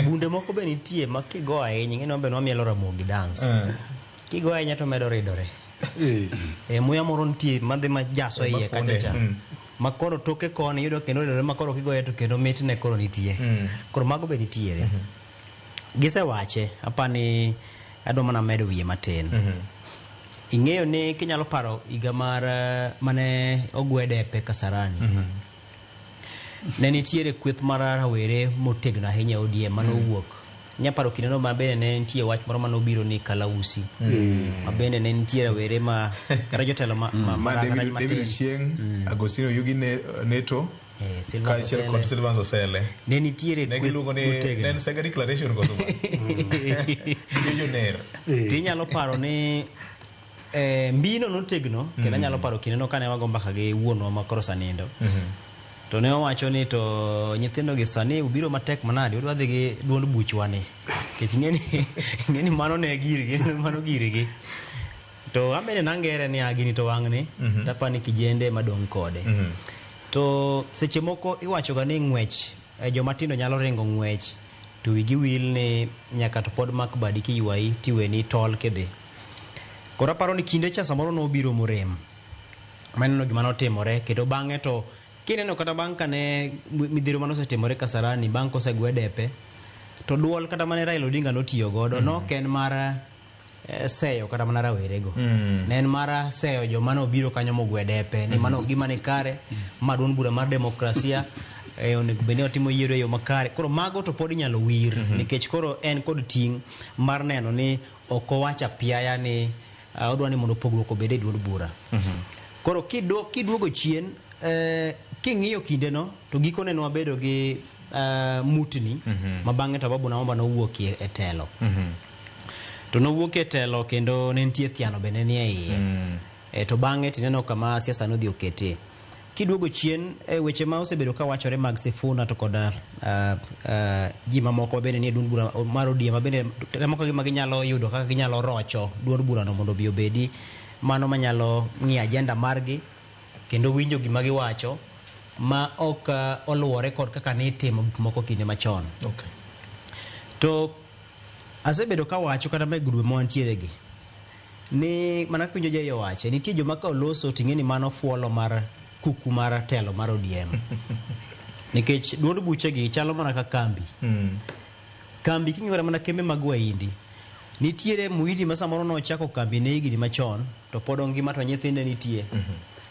Bunde moko be nitie ma kigo ahinya, ing'e ni wan be nwamielo Ramogi dance. Kigo ahinya to medo ridore. E, muya moro nitie madhi ma jaso Eh, iye mafunde, kacha cha. Ma koro toke koni yudo kendo ridore ma koro kigoye to kendo mitne koro nitie. Koro mago be nitiere. Gisewache, apani adwa mana medo wiye matin. Ing'eyo ni kinyalo paro higa mar mane ogwe depe Kasarani. Ne nitiere kweth mar rawere motegno ahinya e ODM mane owuok. Inya paro kindeno ma bende ne nitie wach moro mane obiro ni Kalausi. Ma bende ne nitie rawere ma kata jotelo ma Ma rang'any David, matin. David Ochieng, Agostino Yugi Neto, Eh, Silvas kaachiel Osele. kod Silvans Osele. Ne nitiere Ne kweth giluongo ni motegno. ne en Sega Declaration koso ma? Millionaire. Tinyalo paro ni mbino notegno kendo anyalo paro kindeno kane wago mbaka gi wuonwa ma koro osanindo. To ne owacho ni to nyithindo gi sani ubiro matek manade udwa dhi gi duond buchwa ni. Nikech ing'eni ing'eni mano ne girgi mano girgi. To an bende nangere ni a gini to wang'ni to apani kijende ema dong' kode. To seche moko iwacho ga ni ng'wech joma tindo nyalo ringo ng'wech to wigi wil ni nyaka to pod mak badi kiywayi tiweni tol kidhi. Koro aparo ni kinde cha samoro nobiro morem. Maneno gima notimore kendo bang'e to kineno kata bang' kane midhiero mane osetimore Kasarani bang' kosegwe depe to duol kata mane Raila Odinga notiyo godo nok en mar seyo kata mana rawerego. Ne en mar seyo joma nobiro kanyo mogwe depe ni mano gima ni kare ma duond bura mar demokrasia onego bed ni otimo yiero e yo makare. Koro mago to pod inyalo wir nikech koro en kod ting' mar neno ni ok owacho apiaya ni odwa ni mondo pogruok obed e duond bura. Koro kiduogo chien king'iyo kindeno to gikone ne wabedo gi mutni ma bang'e to Babu Namwamba nowuok e telo. To nowuok e telo kendo ne nitie thiano bende nie iye. To bang'e tineno kama siasa nodhi oketie. Kiduogo chien e weche ma osebedo ka wachore mag Sifuna to kod ji mamoko mabende nie duond bura mar ODM mabende temo ka gima ginyalo yudo kaka ginyalo rocho duond burano mondo obi obedi mano manyalo ng'iyo agenda margi kendo winjo gima giwacho ma ok oluwore kod kaka nitimo gik moko kinde machon. To asebedo kawacho kata e grube ma wantiere gi ni mana kaka winjo Jay owache nitie joma ka oloso ting'e ni mano fuolo mar kuku mar telo mar ODM. Nikech duond buchegi chalo mana ka kambi. Kambi king'iyo kata mana kembe mag Wahindi, nitiere muhindi ma samoro nochako kambi ne higni machon to pod ongima to nyithinde nitie.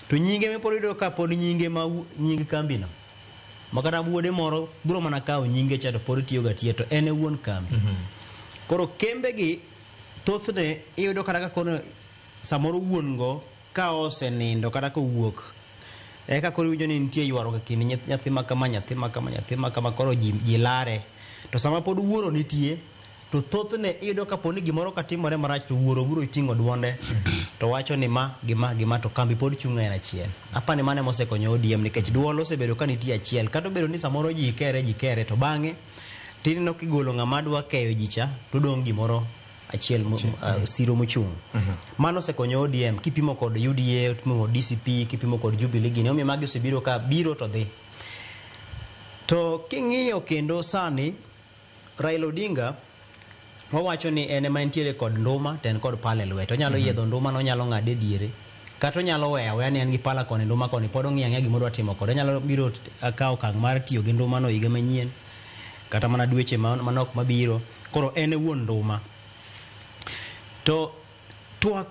To nyinge ma pod iyudo ka pod nyinge ma nying kambi no. Ma kata wuode moro biro mana kawo nyinge cha to pod tiyo ga tiyo to en e wuon kambi. Koro kembe gi thothne iyudo kata ka koro samoro wuon go ka osenindo kata kowuok eka koro iwinjo ni nitie ywaruok e kind nyathi ma kama, nyathi ma kama, nyathi ma kama, koro ji lare. To sama pod wuoro nitie to thothne iyudo kapo ni gimoro katimore marach to wuoro biro ting'o duonde to wacho ni ma gi ma gi ma to kambi pod chung' en achiel. Apani mano ema osekonyo ODM nikech duol osebedo ka nitie achiel kata obedo ni samoro ji kere ji kere to bang'e tineno kigolo ng'ama dwa keyo ji cha to odong' gimoro achiel siro mochung'. Mano osekonyo ODM kipimo kod UDA, kipimo kod DCP, kipimo kod Jubilee gini omiyo magi osebiro ka biro to dhi. To king'iyo kendo sani Raila Odinga wawacho ni en ema entiere kod nduma to en kod pala e lwete. Onyalo yiedho nduma no onyalo ng'ade diere. Kata onyalo weyo aweya ni en gi pala koni nduma koni pod ong'iyo ang'iya gima odwa timo kode. Onyalo biro kawo okang' mar tiyo gi nduma no higa manyien kata mana dweche manok mabiro. Koro en e wuon nduma. To twak